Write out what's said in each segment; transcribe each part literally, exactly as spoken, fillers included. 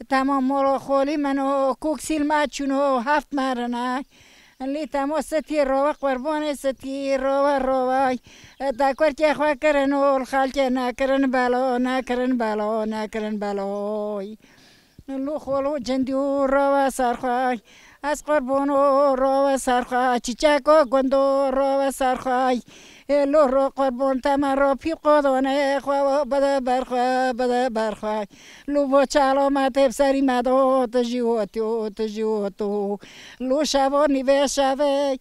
Tamam molo xolî min o, kûk sîlma çûno, heft merine. Lî temo sitî rove, qurbonê sitî rove, rovay. Te kurkê xwe kirin ol, xalkê nekirin belo, nekirin belo, nekirin beloy. Lu xolo cindî û rove serxway. Ez qurbon û rove serxway. Çiçeko gundo rove serxway. Ê lu ro qurbon teme ro pî qodonê xwe bide berxwe, bide berxwe. Lu bo çalo me tê serî me do, tu jî wotî û tu jî woto. Lu şevo nîvê şevê,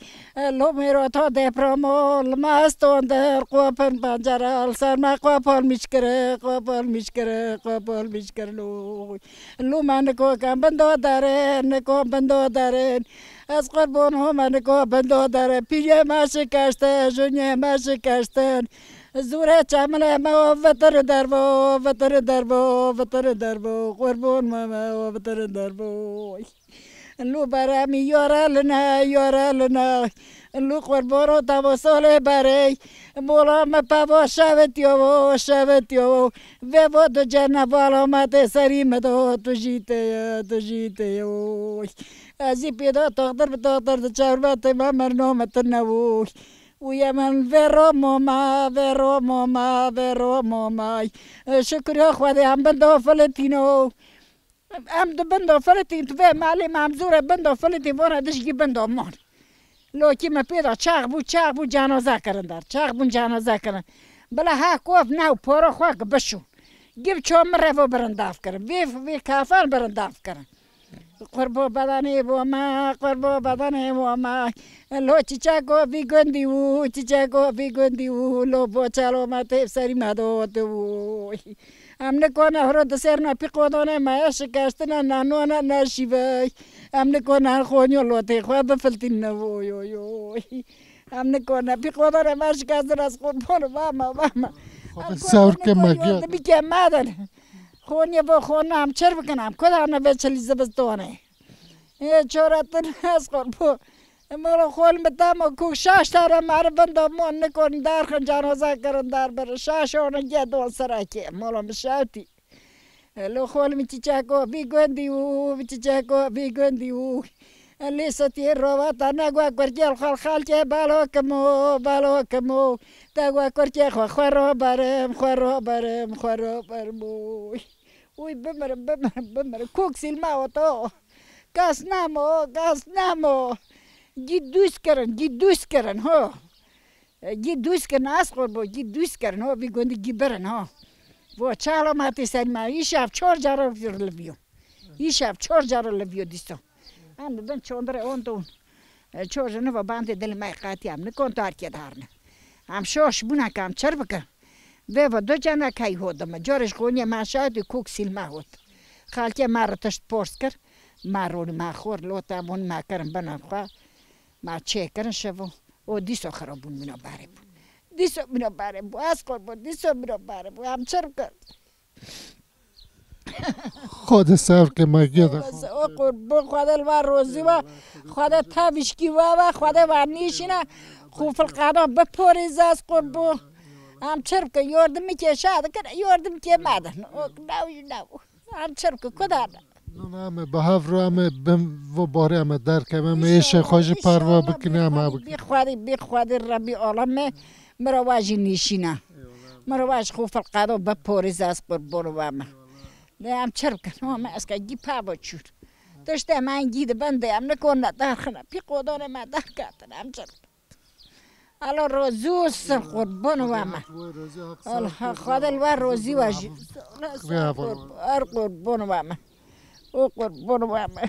lu mêro to depromo, li me stondir, qopin pencere, li ser me qopol mîçkiri, qopol mîçkiri, qopol mîçkiri lu. Lu me niko kem bindo derin, niko bindo derin. Ez qurbon ho me niko bindo derin. Pîrê me şikeştin, junê me şikeştin. Zûrê çemilê me o vitir derbo, vitir derbo, vitir derbo. Qurbon me me o vitir derbo. Lu beremî yore line, yore line. Lu qurbon o tavo solê berê. Mola me pavo şevitiyo, şevitiyo. Vê vo tu cene vala me tê serî me do, tu jî tê ye, tu jî tê ye. Oy. Ez jî pê de toxtir bi toxtir di çevre tê me merno me tine oy. Û ye min vê ro moma, vê ro moma, vê ro momay. Şukriya Xwedê em bin do filitîno. Em di bin do filitîn, tu vê malê me em zûre bin do filitîn, vora dişgî bin do mon. Lokî me pê de çax bû, çax bû canoza kirin der. Çax bûn canoza kirin. Bila ha kof new poro xwe ki bişû. Gib ço min revo birindav kirin. Vê, vê kafan birindav kirin. Qurbo bedanê bo me, qurbo bedanê bo me. Lo çiçeko vî gundî û, çiçeko vî gundî û, lo boçalo me tê serî me do tu. Em nikone horo di ser ne pî qodonê me ye şikestine ne none ne şîvey. Em nikone her xonyo lotê xwe bifiltînine oy oy oy. Em nikone pî qodonê me şikestine ez qurbon vama vama. Xwedê sewr ke me giya. Bike me din. Xonye bo xone em çir bikin em. Kuda ne ve çilî zibistonê. Ê çoretin ez qurbo. Molo xol mi tamo ku şaş tare mari vinda mon nikon dar xin canoza kirin dar bir şaş onu gedon seraki. Molo mi şevtî. Lo xol mi çiçeko vî gundî û, çiçeko vî gundî û. Lê setiyê rova ta negwa kurkê xal xalkê balo kimo, balo kimo. Te gwa kurkê xwe xwe ro berim, xwe ro berim, xwe ro berim. Oy. Uy bimirim, bimirim, bimirim. Kok silma oto. Kas namo, kas namo. Gî dûz kirin, gî dûz kirin ho. E, gî dûz kirin, ez qurbo, gî dûz kirin ho, vî gundî gî birin ho. Vo çalo ma tê ser ma, îşev çor cara livîyo. Îşev çor cara livîyo dîso. Em dibin çondire on don. E, çor jinivo bandê dilê me qatî em nikon tarkê darne. Em şoş bûna kam çir bikin. Vê ve du cana key hodime. Carê ji xoniyê me şahid û kok sîl me hot. Xalkê me re tişt pors kir. Me ronî me xor, lota bûn me kirin bina xwe. Me çêkirin şevo. O dîso xirabûn mîna berê bû. Dîso mîna berê bû. Ez qor bû. Dîso mîna berê bû. Em çir kir. Xwedê sewr ke me gê de. O qurbo Xwedê li va rozî va. Xwedê tevişkî va va. Xwedê va nîşîne. Xûfilqano biporîze ez qurbo. Em çirke yordimî kê şa dikin, yordimî kê me din. O new jî new. Em çirke ku da ne. Nûn em ê bi hev re em ê bin vo barê em ê derkevin, em ê êşê xwe jî perwa bikin, em ê bikin. Bi Xwedê, bi Xwedê Rebî alemê, mirova jî nîşîne. Mirova ji xûfilqado biporîze ez qurbono we me. Lê em çi bikin? Em eska gî pavo çûr. Tiştê me gî di bin de em nikon ne derxine. Pî qodonê me derketin em çi bikin? Alo rozî û sir qurban we me. Allah Xwedê li we rozî we jî. Her qurban we me. O qurban we me.